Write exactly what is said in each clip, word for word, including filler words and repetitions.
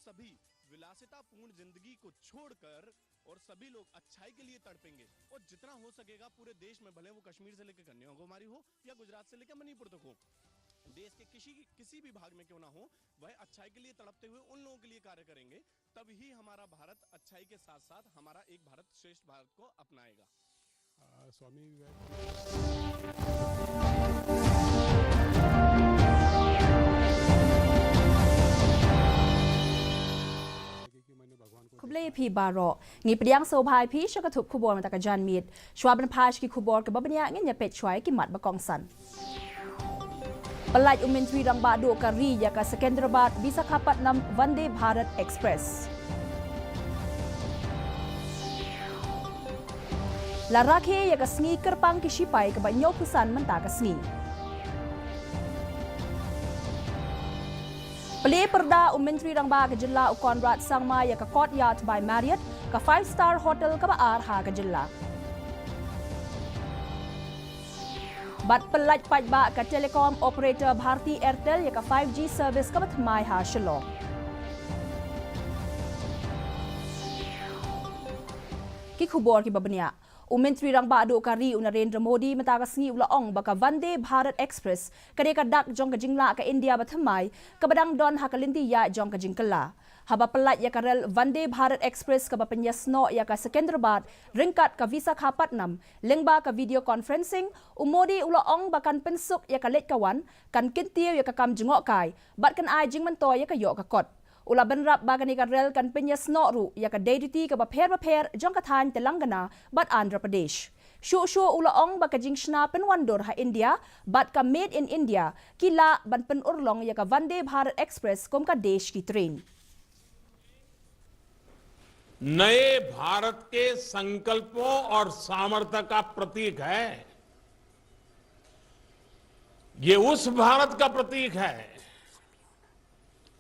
सभी विलासितापूर्ण जिंदगी को छोड़कर और सभी लोग अच्छाई के लिए तड़पेंगे और जितना हो सकेगा पूरे देश में, भले वो कश्मीर से लेकर कन्याकुमारी हो या गुजरात से लेकर मणिपुर तक हो, देश के किसी किसी भी भाग में क्यों ना हो, वह अच्छाई के लिए तड़पते हुए उन लोगों के लिए कार्य करेंगे। तभी हमारा भारत अच्छाई के साथ साथ हमारा एक भारत श्रेष्ठ भारत को अपनाएगा। स्वामी विवेकानंद। Khublei phi baroh. Ngi pdiang sngewbha ïa phi sha ka thup khubor mynta ka janmiet. Shuwa ban phai sha ki khubor kaba bniah, ngin ïa peit shuwa ïa ki mat ba kongsan. Pyllait u Myntri Rangbah Duh ka ri ïa ka Secunderabad Visakhapatnam Vande Bharat Express. La rakhe ïa ka sngi kyrpang ki shipai kaba hynñiewphew san mynta ka sngi. Plie pyrda u Myntri Rangbah ka jylla u Conrad Sangma ïa ka Courtyard by Marriott, ka five star hotel kaba ar ha ka jylla. Bad pyllait paidbah ka telecom operator Bharti Airtel ïa ka five G service kaba thymmai ha Shillong. Ki khubor kiba bniah. U Myntri Rangbah Duh ka ri u Narendra Modi mynta ka sngi u la ong ba ka Vande Bharat Express ka dei ka dak jong ka jinglah ka India ba thymmai kaba dang don ha ka lynti ïaid jong ka jingkylla. Haba pyllait ïa ka rel Vande Bharat Express kaba pynïasnoh ïa ka Secunderabad ryngkat ka Visakhapatnam lyngba ka video conferencing, u Modi u la ong ba kan pynsuk ïa ka leit ka wan, kan kyntiew ïa ka kam jngohkai bad kan ai jingmyntoi ïa ka ïoh ka kot. U la bynrap ba kane ka rel kan pynïasnoh ruh ïa ka dei duti kaba pher bapher jong ka thaiñ Telangana bad Andhra Pradesh. Shuh shuh u la ong ba ka jingshna pynwandur ha India bad ka Made in India ki lah ban pynurlong ïa ka Vande Bharat Express kum ka desh ki train. नए भारत के संकल्पों और सामर्थ्य का प्रतीक है। ये उस भारत का प्रतीक है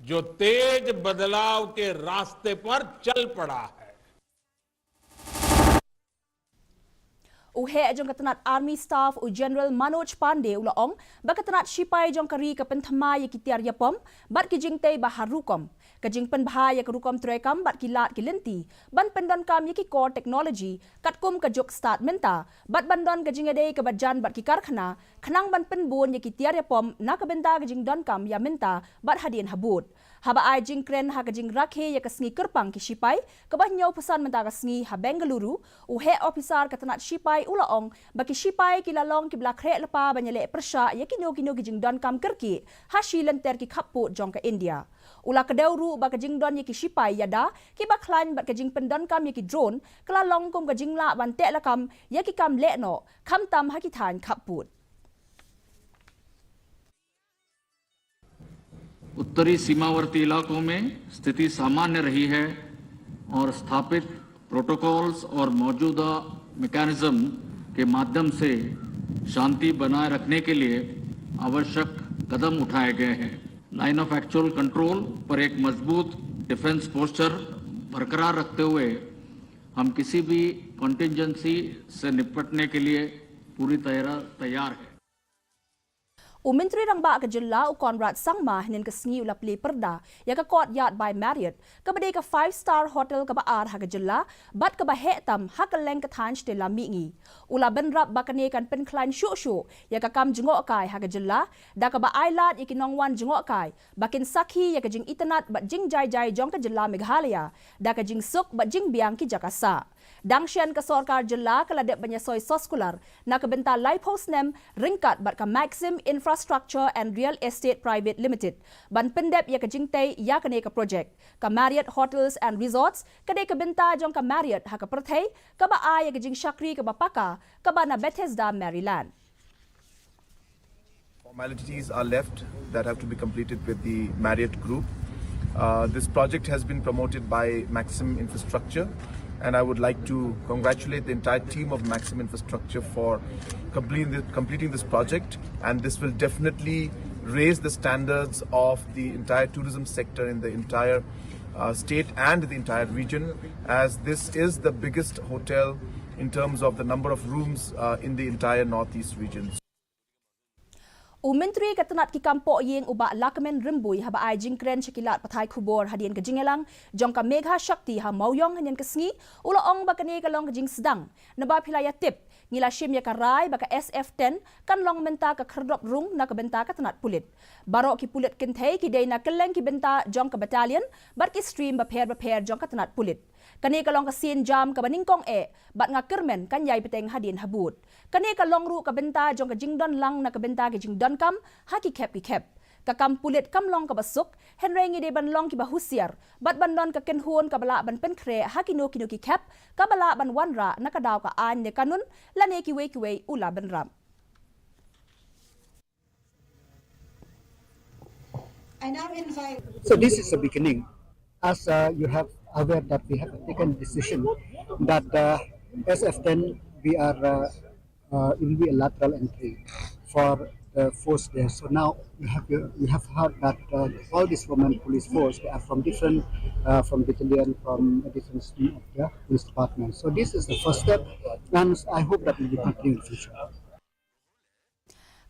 जो तेज बदलाव के रास्ते पर चल पड़ा है। U heh jong ka tnat Army Staff u General Manoj Pandey u la ong ba ka tnat shipai jong ka ri ka pynthymmai ïa ki tiar ïapom bad ki jingtei ba har rukom. Ka jingpynbha ïa ka rukom treikam bad ki lad ki lynti ban pyndonkam ïa ki core technology katkum ka juk stad mynta bad ban don ka jingïadei kaba jan bad ki karkhana khnang ban pynbun ïa ki tiar ïapom na ka bynta ka jingdonkam ïa mynta bad hadien habud. Haba ai jingkren ha ka jingrakhe ïa ka sngi kyrpang ki shipai kaba hynñiewphew san mynta ka sngi ha Bengaluru, u heh ophisar ka tnat shipai u la ong ba ki shipai ki la long kiba la khreh lypa ban ïaleh pyrshah ïa kino kino ki jingdonkam kyrkieh ha shi lynter ki khappud jong ka India. U la kdew ruh ba ka jingdon ïa ki shipai ïada kiba khlaiñ bad ka jingpyndonkam ïa ki drone ka la long kum ka jinglah ban tehlakam ïa ki kam lehnoh khamtam ha ki thaiñ khappud. उत्तरी सीमावर्ती इलाकों में स्थिति सामान्य रही है और स्थापित प्रोटोकॉल्स और मौजूदा मैकेनिज्म के माध्यम से शांति बनाए रखने के लिए आवश्यक कदम उठाए गए हैं। लाइन ऑफ एक्चुअल कंट्रोल पर एक मजबूत डिफेंस पोस्चर बरकरार रखते हुए हम किसी भी कॉन्टिजेंसी से निपटने के लिए पूरी तरह तैयार हैं। U Myntri Rangbah ka jylla u Conrad Sangma hynnin ka sngi u la plie pyrda ïa ka Courtyard by Marriott kaba dei ka five star hotel kaba ar ha ka jylla bad kaba heh tam ha kylleng ka thaiñ shatei lam mihngi. U la bynrap ba kane kan pynkhlaiñ shuh shuh ïa ka kam jngohkai ha ka jylla da kaba ai lad ïa ki nongwan jngohkai ba kin sakhi ïa ka jingitynnad bad jingjai jai jong ka jylla Meghalaya da ka jingsuk bad jingbiang ki jaka sah. Dang shen ka sorkar jylla ka la dep ban ïasoi soskular na ka bynta laiphew snem ryngkat bad ka Maxim Infrastructure and Real Estate Private Limited ban pyndep ïa ka jingtei ïa kane ka projek. Ka Marriott Hotels and Resorts ka dei ka bynta jong ka Marriott ha ka pyrthei kaba ai ïa ka jingshakri kaba paka kaba na Bethesda, Maryland. Formalities are left that have to be completed with the Marriott Group. Uh, this project has been promoted by Maxim Infrastructure, and I would like to congratulate the entire team of Maxim Infrastructure for completing, the, completing this project. And this will definitely raise the standards of the entire tourism sector in the entire uh, state and the entire region, as this is the biggest hotel in terms of the number of rooms uh, in the entire Northeast region. U Myntri ka tnat ki kam poh ïing u Bah Lahkmen Rymbui haba ai jingkren sha ki lad pathai khubor hadien ka jingïalang jong ka Megha Shakti ha Mawiong hynnin ka sngi, u la ong ba kane ka long ka jingsdang, naba phi la ïa tip, ngi la shim ïa ka rai ba ka S F ten kan long mynta ka khyrdop rung na ka bynta ka tnat pulit. Baroh ki pulit kynthei ki dei na kylleng ki bynta jong ka battalion bad ki stream bapher bapher jong ka tnat pulit. Kane ka long ka sien jam kaba nyngkong eh, bad nga kyrmen kan ïai bteng hadien habud. Kane ka long ruh ka bynta jong ka jingdon lang na ka bynta ki jingdonkam ha ki khep ki khep. Ka kam pulit kam long kaba suk, hynrei ngi dei ban long kiba husiar bad ban don ka kynhun kaba lah ban pynkhreh ha kino kino ki khep kaba lah ban wanrah na ka daw ka aiñ ne kanun lane kiwei kiwei, u la bynrap. I now invite So this is a beginning. As uh, you have aware that we have taken a decision that uh, S F ten we are uh, uh, it will be a lateral entry for the force there. So now you have you, you have heard that uh, all these women police force they are from different uh, from battalion from a different stream of the police department. So this is the first step, and I hope that will be continued in the future.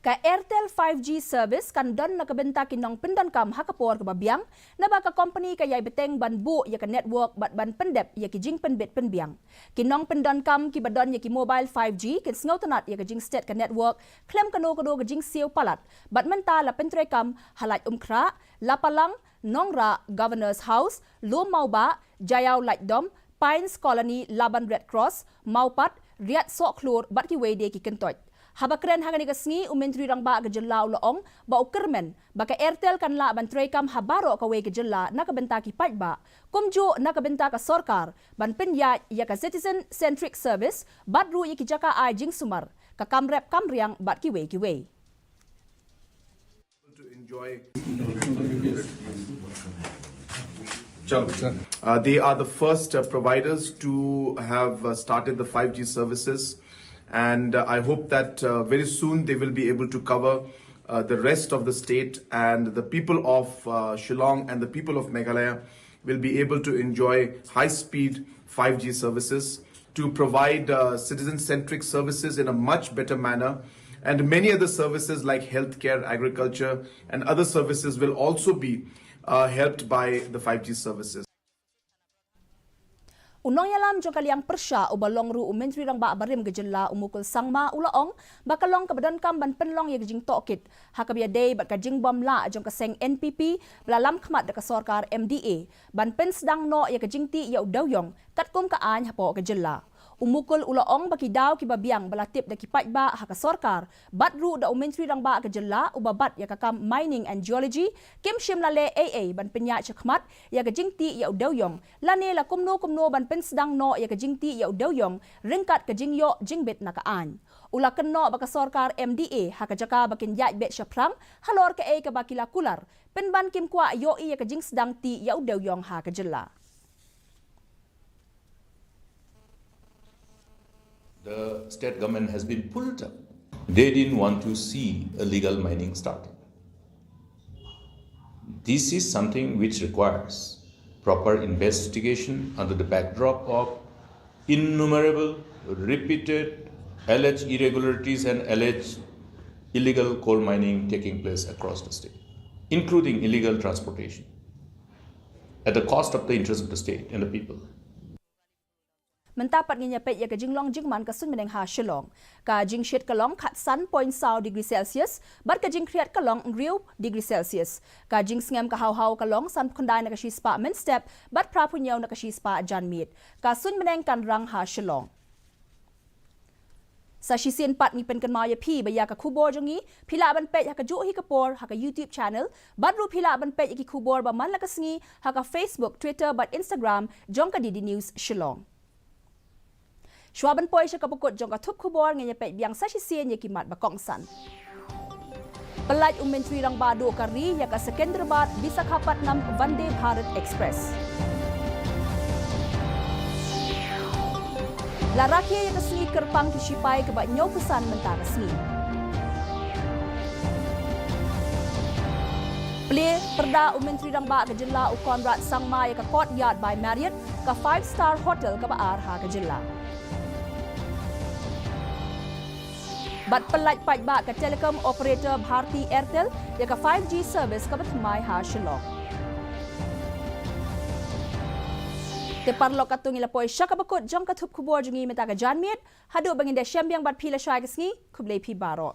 Ka Airtel five G service kan don na ka bynta ki nongpyndonkam ha ka por kaba biang, naba ka kompani ka ïai bteng ban buh ïa ka network bad ban pyndep ïa ki jingpynbit pynbiang. Ki nongpyndonkam kiba don ïa ki mobile five G kin sngewtynnat ïa ka jingstet ka network khlem kano kano ka jingsiew palat, bad mynta la pyntreikam ha Laitumkhrah, Lapalang, Nongrah, Governors House, Lum Mawbah, Jaïaw Laitdom, Pines Colony, Laban Red Cross, Mawpat, Riat Sohkhlur bad kiwei de ki kyntoit. Haba kren ha kane ka sngi, u Myntri Rangbah ka Jylla u la ong ba u kyrmen ba ka Airtel kan lah ban treikam ha baroh kawei ka jylla na ka bynta ki paidbah, kumjuh na ka bynta ka sorkar ban pynïaid ïa ka citizen centric service bad ruh ïa ki jaka ai jingsumar, ka kam rep kam riang bad kiwei kiwei. to enjoy. Uh, they are the first uh, providers to have uh, started the five G services, and uh, I hope that uh, very soon they will be able to cover uh, the rest of the state, and the people of uh, Shillong and the people of Meghalaya will be able to enjoy high speed five G services to provide uh, citizen centric services in a much better manner. And many other services like healthcare, agriculture, and other services will also be uh, helped by the five G services. U nongïalam jong ka liang pyrshah uba long ruh u Myntri Rangbah barim ka jylla u Mukul Sangma u la ong ba ka long kaba donkam ban pynlong ïa ka jingtohkit ha kaba ïadei bad ka jingbym lah jong ka seng N P P ba la lam khmat da ka sorkar M D A ban pynsdang noh ïa ka jingtih ïa u dewïong katkum ka aiñ hapoh ka jylla. U Mukul u la ong ba ki daw kiba biang ba la tip da ki paidbah ha ka sorkar bad ruh da u Myntri Rangbah ka jylla uba bat ïa ka kam mining and geology kim shym la leh ei ei ban pynïaid shakhmat ïa ka jingtih ïa u dewïong lane la kumno kumno ban pynsdang noh ïa ka jingtih ïa u dewïong ryngkat ka jingïoh jingbit na ka aiñ. U la kynnoh ba ka sorkar M D A ha ka jaka ba kin ïaid beit shaphrang halor kaei kaba ki la kular pynban kim kwah ïohi ïa ka jingsdang tih ïa u dewïong ha ka jylla. The state government has been pulled up. They didn't want to see illegal mining started. This is something which requires proper investigation under the backdrop of innumerable repeated alleged irregularities and alleged illegal coal mining taking place across the state, including illegal transportation at the cost of the interest of the state and the people. Mynta pat ngin ïa peit ïa ka jinglong jingman ka suiñ bneng ha Shillong. Ka jingshit ka long khatsan point saw degree Celsius bad ka jingkhriat ka long hynriew degree Celsius. Ka jingsngem ka haw haw ka long sanphew khyndai na ka shispah mynstep bad phra phew hynñiew na ka shispah janmiet. Ka suiñ bneng kan rang ha Shillong. Sa shisien pat ngi pynkynmaw ïa phi ba ïa ka khubor jong ngi phi lah ban peit ha kajuh hi ka por ha ka YouTube channel bad ruh phi lah ban peit ïa ki khubor ba man la ka sngi ha ka Facebook, Twitter bad Instagram jong ka D D News Shillong. Shuwa ban poi sha kaba kut jong ka thup khubor ngin ïa peit biang sa shisien ïa ki mat ba kongsan. Pyllait u Myntri Rangbah duh ka ri ïa ka Secunderabad Visakhapatnam Vande Bharat Express. La rakhe ïa ka sngi kyrpang ki shipai kaba hynñiewphew san mynta ka sngi. Plie pyrda u Myntri Rangbah ka jylla u Conrad Sangma ïa ka Courtyard by Marriott, ka five star hotel kaba ar ha ka jylla. Bad pyllait paidbah ka telecom operator Bharti Airtel ïa ka five G service kaba thymmai ha Shillong. Te paralok, katto ngi la poi sha kaba kut jong ka thup khubor jong ngi mynta ka janmiet. Haduh ba ngin da shem biang bad phi lashai ka sngi, khublei phi baroh.